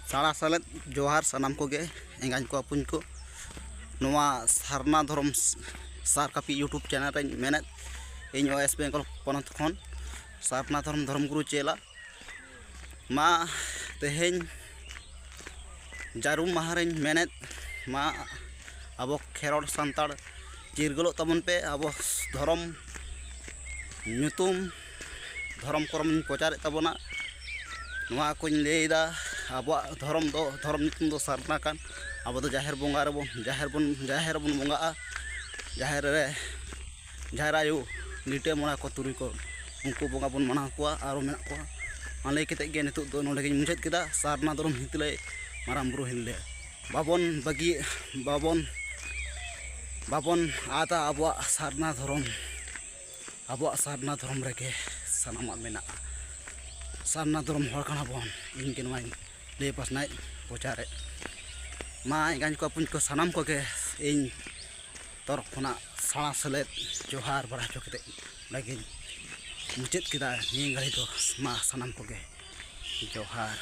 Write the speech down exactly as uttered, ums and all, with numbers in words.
ᱥᱟᱲᱟ ᱥᱮᱞᱮᱫ ᱡᱚᱦᱟᱨ ᱥᱟᱱᱟᱢ ᱠᱚᱜᱮ, ᱮᱸᱜᱟᱧ ᱠᱚ ᱟᱹᱯᱩᱧ ᱠᱚ᱾ ᱱᱚᱣᱟ ᱥᱟᱨᱱᱟ ᱫᱷᱚᱨᱚᱢ ᱥᱟᱨ ᱠᱟᱹᱯᱤ YouTube channel ᱨᱮᱧ ᱢᱮᱱᱮᱫ, ᱤᱧ West Bengal ᱯᱚᱱᱚᱛ ᱠᱷᱚᱱ ᱥᱟᱨᱱᱟ ᱫᱷᱚᱨᱚᱢ ᱫᱷᱚᱨᱚᱢ ᱜᱩᱨᱩ ᱪᱮᱞᱟ᱾ ᱢᱟ ᱛᱮᱦᱮᱧ ᱡᱟᱹᱨᱩᱢ ᱢᱟᱦᱟ ᱨᱮᱧ ᱢᱮᱱᱮᱫ, ᱢᱟ ᱟᱵᱚ ᱠᱷᱮᱨᱣᱟᱲ ᱥᱟᱱᱛᱟᱲ ᱪᱤᱨᱜᱟᱹᱞᱚᱜ ᱛᱟᱵᱚᱱ ᱯᱮ᱾ ᱟᱵᱚ ᱫᱷᱚᱨᱚᱢ ᱧᱩᱛᱩᱢ, ᱫᱷᱚᱨᱚᱢ ᱠᱚᱨᱚᱢ ᱤᱧ ᱯᱨᱚᱪᱟᱨᱮᱫ ᱛᱟᱵᱚᱱᱟ᱾ ᱱᱚᱣᱟ ᱠᱚᱧ ᱞᱟᱹᱭᱫᱟ, ᱟᱵᱚᱣᱟᱜ ᱫᱷᱚᱨᱚᱢ ᱫᱚ, ᱫᱷᱚᱨᱚᱢ ᱧᱩᱛᱩᱢ ᱫᱚ ᱥᱟᱨᱱᱟ ᱠᱟᱱ᱾ ᱟᱵᱚ ᱫᱚ ᱡᱟᱦᱮᱨ ᱵᱚᱸᱜᱟ ᱨᱮᱵᱚᱱ, ᱡᱟᱦᱮᱨ ᱵᱚᱱ, ᱡᱟᱦᱮᱨ ᱨᱮᱵᱚᱱ ᱵᱚᱸᱜᱟᱜᱼᱟ᱾ ᱡᱟᱦᱮᱨ ᱨᱮ, ᱡᱟᱦᱮᱨ ᱟᱭᱳ, ᱞᱤᱴᱟᱹ ᱢᱚᱬᱮ ᱠᱚ, ᱛᱩᱨᱩᱭ ᱠᱚ, ᱩᱱᱠᱩ ᱵᱚᱸᱜᱟ ᱵᱚᱱ ᱢᱟᱱᱟᱣ ᱠᱚᱣᱟ, ᱟᱨᱚ ᱢᱮᱱᱟᱜ ᱠᱚᱣᱟ᱾ ᱚᱱᱟ ᱞᱟᱹᱭ ᱠᱟᱛᱮᱫ ᱜᱮ ᱱᱤᱛᱚᱜ ᱫᱚ ᱱᱚᱰᱮ ᱜᱤᱧ ᱢᱩᱪᱟᱹᱫ ᱠᱮᱫᱟ᱾ ᱥᱟᱨᱱᱟ ᱫᱷᱚᱨᱚᱢ ᱦᱤᱛᱞᱟᱹᱭ ᱢᱟᱨᱟᱝ ᱵᱩᱨᱩ ᱦᱤᱞᱞᱮ᱾ ᱵᱟᱵᱚᱱ ᱵᱟᱹᱜᱤ, ᱵᱟᱵᱚᱱ, ᱵᱟᱵᱚᱱ ᱟᱫᱟ ᱟᱵᱚᱣᱟᱜ ᱥᱟᱨᱱᱟ ᱫᱷᱚᱨᱚᱢ᱾ ᱟᱵᱚᱣᱟᱜ ᱥᱟᱨᱱᱟ ᱫᱷᱚᱨᱚᱢ ᱨᱮᱜᱮ ᱥᱟᱱᱟᱢᱟᱜ ᱢᱮᱱᱟᱜᱼᱟ᱾ ᱥᱟᱨᱱᱟ ᱫᱷᱚᱨᱚᱢ ᱦᱚᱲ ᱠᱟᱱᱟ ᱵᱚᱱ᱾ ᱤᱧ ᱜᱮ ᱱᱚᱣᱟᱧ ᱞᱟᱹᱭ ᱯᱟᱥᱱᱟᱣᱮᱫ, ᱯᱨᱚᱪᱟᱨᱮᱫ᱾ ᱢᱟ ᱮᱸᱜᱟᱧ ᱠᱚ ᱟᱹᱯᱩᱧ ᱠᱚ ᱥᱟᱱᱟᱢ ᱠᱚᱜᱮ ᱤᱧ ᱛᱚᱨᱚᱯ ᱠᱷᱚᱱᱟᱜ ᱥᱟᱲᱟ ᱥᱮᱞᱮᱫ ᱡᱚᱦᱟᱨ ᱵᱟᱲᱟ ᱦᱚᱪᱚ ᱠᱟᱛᱮᱫ ᱱᱚᱰᱮ ᱜᱤᱧ ᱢᱩᱪᱟᱹᱫ ᱠᱮᱫᱟ ᱱᱤᱭᱟᱹ ᱜᱷᱟᱹᱲᱤ ᱫᱚ᱾ ᱢᱟ ᱥᱟᱱᱟᱢ ᱠᱚᱜᱮ ᱡᱚᱦᱟᱨ᱾